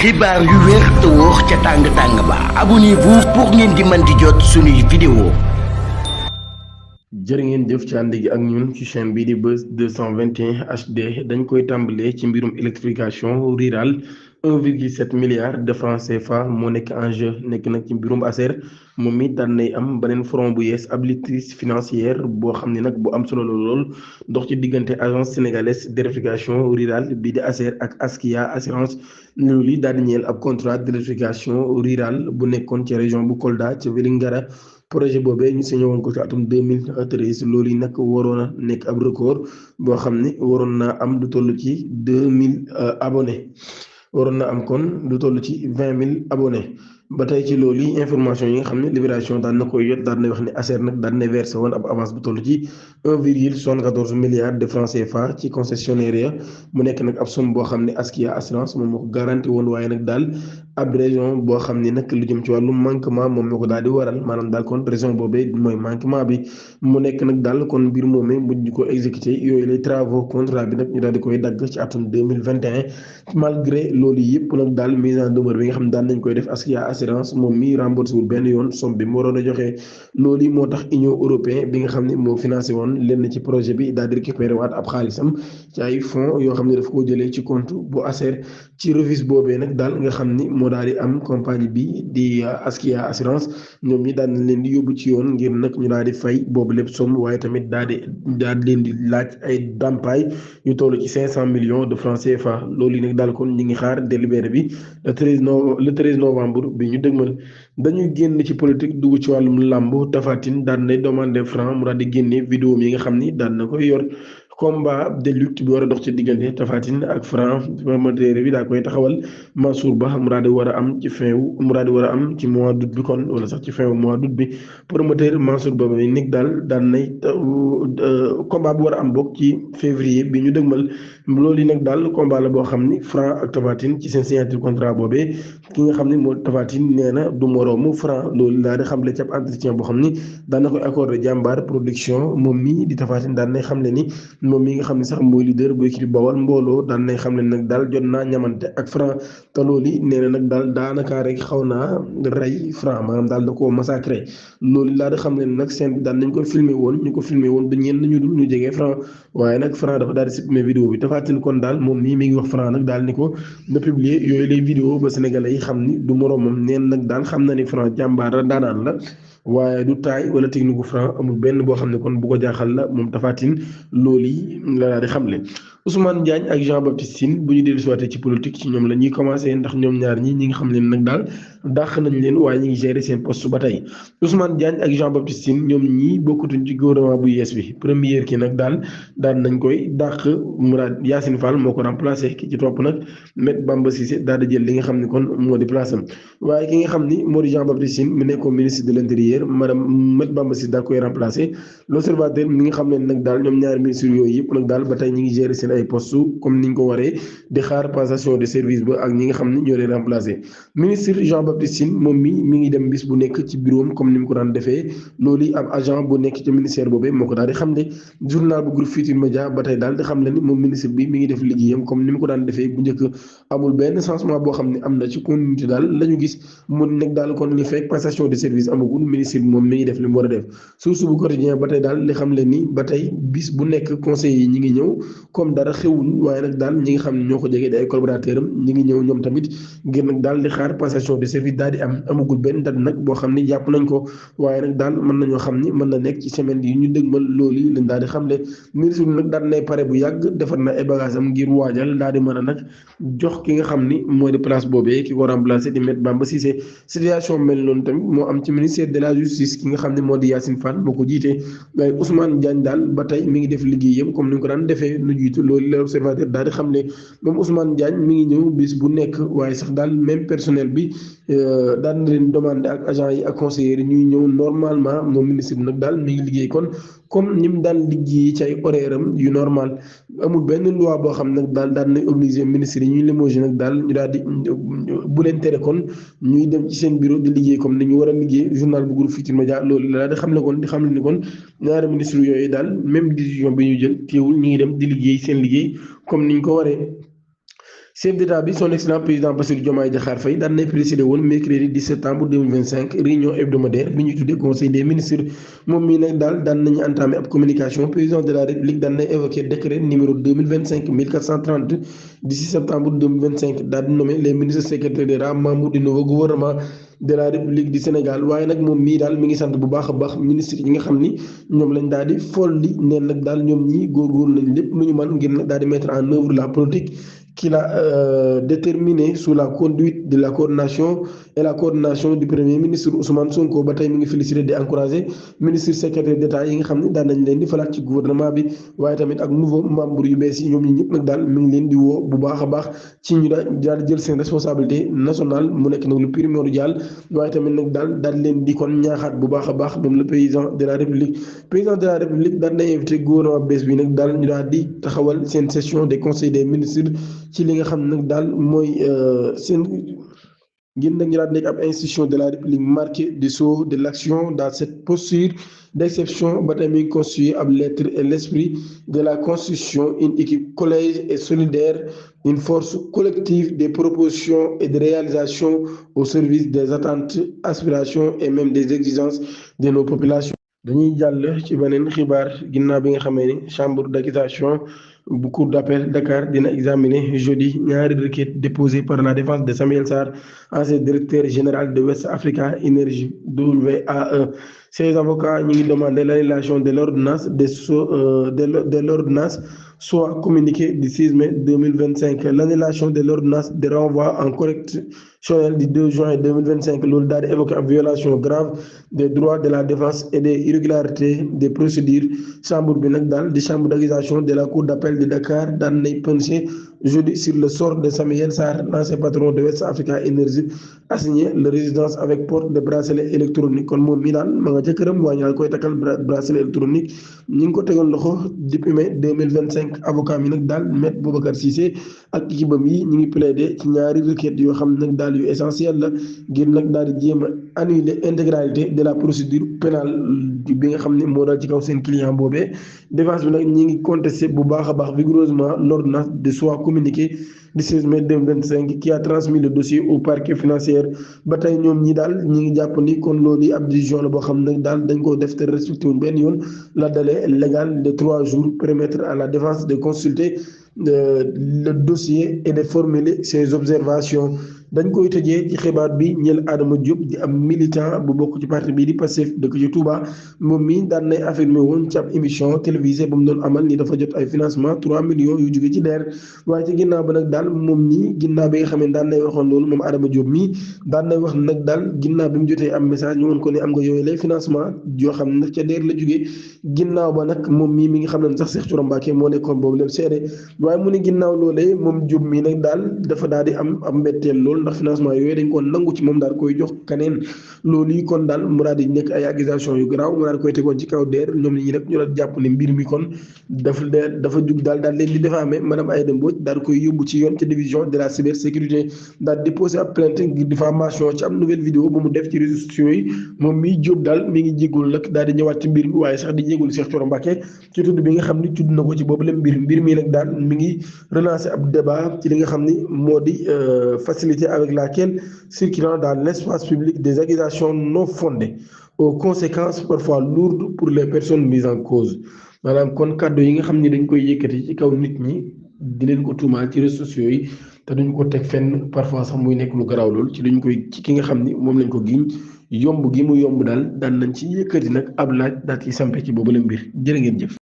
xibaar yu wér te wóor ca tàng ba abonnez-vous pour ngeen di mën di jot suñuy vidéo. jërë ngeen jëf ci ànd gi ak ñun ci chaîne bii di Buzz 221 HD dañ koy tàmbalee ci mbirum électrification rurale 1,7 milliard de francs CFA moo nekk en jeu nekk nag ci mbirum ASER moom mi daan nay am beneen front bu yees ab litige financière boo xam ne nag bu am solo la lool dox ci diggante agence sénégalaise d'électrification rurale bii di ASER ak Askia assurance loolu daal di ñeel ab contrat d'électrification rurale bu nekkoon ci région bu Kolda ca Vélingara. projet boobee ñu signé woon ko ci atum 2013 loolu yi nag waroon a nekk ab record boo xam ne waroon naa am lu toll ci 2000 abonnés waroon na am kon lu toll ci 20 000 abonnés ba tey ci loolu yi information yi nga xam ne Libération daan na koy yot daan na wax ne ASER nag daan na versé woon ab avance bu toll ci 1,74 milliard de francs CFA ci concessionnaire ya mu nekk nag ab somme boo xam ne Askia assurance moom moo ko garanti woon waaye nag daal ab raison boo xam ni nag lu jëm ci wàllu manquement moom moo ko daal di waral maanaam daal kon raison boobee mooy manquement bi mu nekk nag daal kon mbir moomee mujj ko exécuté yooyu les travaux contrat bi nag ñu daal di koy dagg ci atum 2021 malgré loolu yëpp nag daal mise en demeure bi nga xam ne daan nañ koy def Askia assurance moom mi remboursé wul benn yoon somme bi mu waroon a joxe loolu yi moo tax Union européenne bi nga xam ne moo financé woon lenn ci projet bi daal di récupéré waat ab xaalisam ci ay fonds yoo xam ne daf koo jëlee ci compte bu ASER ci refus boobee nag daal nga xam ni moo daal di am compagnie bi di Askia assurance ñoom ñi daal di leen di yóbbu ci yoon ngir nag ñu daal di fay boobu lépp somme waaye tamit daal di leen di laaj ay ndàmpaay yu toll ci 500 millions de francs CFA loolu yi nag daal kon ñu ngi xaar délibéré bi le 13 novembre bi ñu dëgmal dañuy génn ci politique dugg ci wàllum làmb Tapha Tine daan nay demandé Franc mu daal di génne vidéo yi nga xam ni daan na koy yor combat de lutte bi war a dox ci diggante Tapha Tine ak Franc promoteur bi daa koy taxawal Mansour Ba mu daal di war a am ci fin wu mu daal di war a am ci mois d'août bi kon wala sax ci fin wu mois d'août bi promoteur Mansour Ba bi nag daal daan nay combat bu war a am bokk ci février bi ñu dëgmal loolu yi nag daal combat la boo xam ni Franc ak Tapha Tine ci seen signature contrat boobee ki nga xam ne moo Tapha Tine nee na du moroomu Franc loolu daal di xamle ci ab entretien boo xam ni daan na koy accordé jàmbaar production moom mii di Tapha Tine daan nay xamle ni moom mi nga xam ne sax mooy leader bu équipe Bawal mbooloo daan nay xamle nag daal jot naa ñamante ak Franc te loolu nee na nag daal daanaka rek xaw naa rey Franc maanaam daal da koo massacré loolu laa di xam ne nag seen bi daan nañ ko filmé woon ñu ko filmé woon du ñenn ñu dul ñu jege Franc waaye nag Franc dafa daal di supprimer vidéo bi Tapha Tine kon daal moom mii mi ngi wax Franc nag daal ni ko na publier yooyu lay vidéo ba sénégalais yi xam ni du moroomam neen nag daal xam na ni Franc jàmbaar la daanaan la waaye du taay wala technique gu Franc amul benn boo xam ne kon bu ko jaaxal la moom Tapha Tine loolu yi la daal di xamle Ousmane Diagne ak Jean Baptiste Tine bu ñu dellu si waatee ci politique ci ñoom la ñuy commencé ndax ñoom ñaar ñi nga xam leen nag daal dàq nañ leen waaye ñi ngi gérer seen poste ba tey Ousmane Diagne ak Jean Baptiste Tine ñoom ñii bokkatuñ ci gouvernement bu yees bi première ki nag daal daan nañ koy dàq Mourad Yacine Fall moo ko remplacé ki ci topp nag Maître Bamba Cissé daal di jël li nga xam ne kon moo di place am waaye ki nga xam ni moo di Jean Baptiste Tine mu nekkoon ministre de l'intérieur madame Maître Bamba Cissé daa koy remplacé l'observateur mi nga xam ne nag daal ñoom ñaari ministres yooyu yëpp nag daal ba tey ñi ngi gérer seen ay poste comme niñ ko waree di xaar passation de service ba ak ñi nga xam ne ñoo leen remplacé ministre Jean Baptiste Tine moom mi ngi dem bis bu nekk ci bureau comme ni mu ko daan defee loolu ab agent bu nekk ci ministère boobee moo ko daal di xam ne journal bu groupe Futurs Médias ba tey daal di xam ne ni moom ministre bi mi ngi def liggéeyam comme ni mu ko daan defee bu njëkk amul benn changement boo xam ne am na ci continuité daal la ñu gis mun nag daal kon li fekk passation de service amagul ministre bi moom mi ngi def li mu war a def source bu quotidien ba tey daal li xam le ni ba tey bis bu nekk conseil yi ñi ngi ñëw comme dara xewul waaye nag daal ñi nga xam ne ñoo ko jege di ay collaborateur am ñi ngi ñëw ñoom tamit ngir nag daal di xaar passation de service daal di am amagul benn date nag boo xam ni jàpp nañ ko waaye nag daal mën nañoo xam ni mën na nekk ci semaine yi ñu dëgmal loolu yi lañ daal di xamle ministre bi nag daal nay pare bu yàgg defar na ay bagage am ngir waajal daal di mën a nag jox ki nga xam ni moo di place boobee ki ko remplacé di Maître Bamba Cissé situation mel noonu tamit moo am ci ministère de la justice ki nga xam ne moo di Yacine Fall moo ko jiite waaye Ousmane Diagne daal ba tey mi ngi def liggéeyam comme ni nga ko daan defee lu jiitu loolu la observateur daal di xam ne moom Ousmane Diagne mi ngi ñëw bis bu nekk waaye sax daal même personnel bi daan na leen demandé ak agent yi ak conseillers yi ñuy ñëw normalement moom ministre bi nag daal mi ngi liggéey kon comme ni mu daan liggéey ci ay horaire am yu normal amul benn loi boo xam nag daal daan na obligé ministre yi ñuy limogé nag daal ñu daal di bu leen tere kon ñuy dem ci seen bureau di liggéey comme ni ñu war a liggéey journal bu groupe Futurs Médias loolu la daal di xam ne kon di xam ne ni kon ñaari ministre yooyu daal même décision bi ñu jël teewul ñu ngi dem di liggéey seen liggéey comme ni ñu ko waree. chef d'état bi son excellent président Bassirou Diomaye Diakhar Faye daan nay présidé woon mercredi 10 septembre 2025 réunion hebdomadaire bi ñuy tuddee conseil des ministres moom mii nag daal daan nañu entamé ab communication président de la république daan nay évoqué décret numéro 2025 1430 16 septembre 2025 daal di nommé les ministres secrétaires d'État membres du nouveau gouvernement de la république du Sénégal waaye nag moom mii daal mi ngi sant bu baax a baax ministre yi nga xam ni ñoom lañ daal di folli neen nag daal ñoom ñi góorgóorlu nañ lépp lu ñu mën ngir nag daal di mettre en œuvre la politique qu'il a déterminé sous la conduite de la coordination et la coordination du premier ministre Ousmane Sonko ba tey mi ngi félicité di encouragé ministre secrétaire d'État yi nga xam ne daan nañ leen di falaat ci gouvernement bi waaye tamit ak nouveau membre yu bees yi ñoom ñi ñëpp nag daal mi ngi leen di woo bu baax a baax ci ñu daal di jël seen responsabilité nationale mu nekk nag lu primordial waaye tamit nag daal leen di kon ñaaxaat bu baax a baax moom le président de la république daal day invité gouvernement bees bi nag daal ñu daal di taxawal seen session des conseils des ministres ci li nga xam nag daal mooy seen ngir nag ñu daal nekk ab institution de la république marquée du sceau de l'action dans cette posture d'exception ba tey mi ngi constitué ab l'être et l'esprit de la constitution une équipe collège et solidaire une force collective des propositions et de réalisations au service des attentes aspirations et même des exigences de nos populations. dañuy jàll ci beneen xibaar ginnaaw bi nga xamee ni chambre d'accusation bu cour d'appel Dakar dina examiner jeudi ñaari requêtes déposées par la défense de Samuel Sarr ancien directeur général de West Africa Energy WAE. Ces avocats ñu ngi demandé l'annulation de l'ordonnance de l'ordonnance soit communiquée du 6 mai 2025. L'annulation de l'ordonnance de renvoi en correctionnel du 2 juin 2025 loolu daal di évoqué ab violation grave des droits de la défense et des irrégularités des procédures chambre bi nag daal di chambre d'accusation de la cour d'appel de Dakar daan nay penché jeudi sur le sort de Samuel Sarr l'ancien patron de West Africa Energy assigné la résidence avec porte de bracelet électronique kon moom mi daal ma nga ca këram waaye ñaa koy takkal bracelet électronique ñi ngi ko tegoon loxo depuis mai 2025 avocat mi nag daal maître Boubacar Cissé ak équipe am yi ñi ngi plaidé ci ñaari requête yoo xam nag daal yu essentiel la ngir nag daal di jéem a annuler intégralité de la procédure pénale bi nga xam ne moo daal ci kaw seen client boobee défense bi nag ñi ngi contesté bu baax a baax vigoureusement l'ordonnance de soit communiquée du 16 mai 2025 qui a transmis le dossier au parquet financier ba tey ñoom ñi daal ñi ngi jàpp ni kon loolu yi ab décision la boo xam ne daal dañ ko def te respecté wuñ benn yoon la délai légal de 3 jours permettre à la défense de consulter le dossier et de formuler ses observations. dañ koy tëjee ci xibaar bi ñeel Adama Diop di am militant bu bokk ci parti bii di Pastef dëkk ci Touba moom mi daan nay affirmé woon ci ab émission télévisée ba mu doon amal ni dafa jot ay financement 3 millions yu jóge ci DER waaye ci ginnaaw ba nag daal moom ñi ginnaaw bi nga xam ne daan nay waxoon loolu moom Adama Diop mii daan nay wax nag daal ginnaaw bi mu jotee am message ñu woon ko ne am nga yooyu lay financement yoo xam ne nag ca DER la jógee ginnaaw ba nag moom mii mi nga xam ne sax Cheikh Thioro Mbacké moo nekkoon boobu lépp seede waaye mu ne ginnaaw loolee moom Diop mii nag daal dafa daal di am mbetteel lool ndax financement yooyu dañ ko nangu ci moom daal koy jox kaneen loolu yi kon daal mu daal di nekk ay accusation yu garaaw mu daal koy tegoon ci kaw DER ñoom ñi nag ñu la jàpp ne mbir mi kon dafa jug daal leen di diffamer madame Aïda Mbodj daal koy yóbbu ci yoon ci division de la cybersécurité daal déposé ab plainte ngir diffamation ci am nouvelle vidéo bu mu def ci réseaux sociaux yi moom miy Diop daal mi ngi jéggul nag daal di ñëwaat ci mbir mi waaye sax di jéggul Cheikh Thioro Mbacké ci tudd bi nga xam ni tudd na ko ci boobu la mbir mi nag daal mi ngi relancer ab débat ci li nga xam ni moo di facilité avec laquelle circulant dans l'espace public des accusations non fondées aux conséquences parfois lourdes pour les personnes mises en cause maanaam kon kàddu yi nga xam ni dañ koy yëkkati ci kaw nit ñi di leen ko tuumaal ci réseaux sociaux yi te duñ ko teg fenn parfois sax muy nekk lu garaaw lool ci duñ koy ci ki nga xam ni moom lañ ko giñ yomb gi mu yomb daal daan nañ ci yëkkati nag ab laaj daal ci sampe ci boobu la mbir jërë ngeen jëf.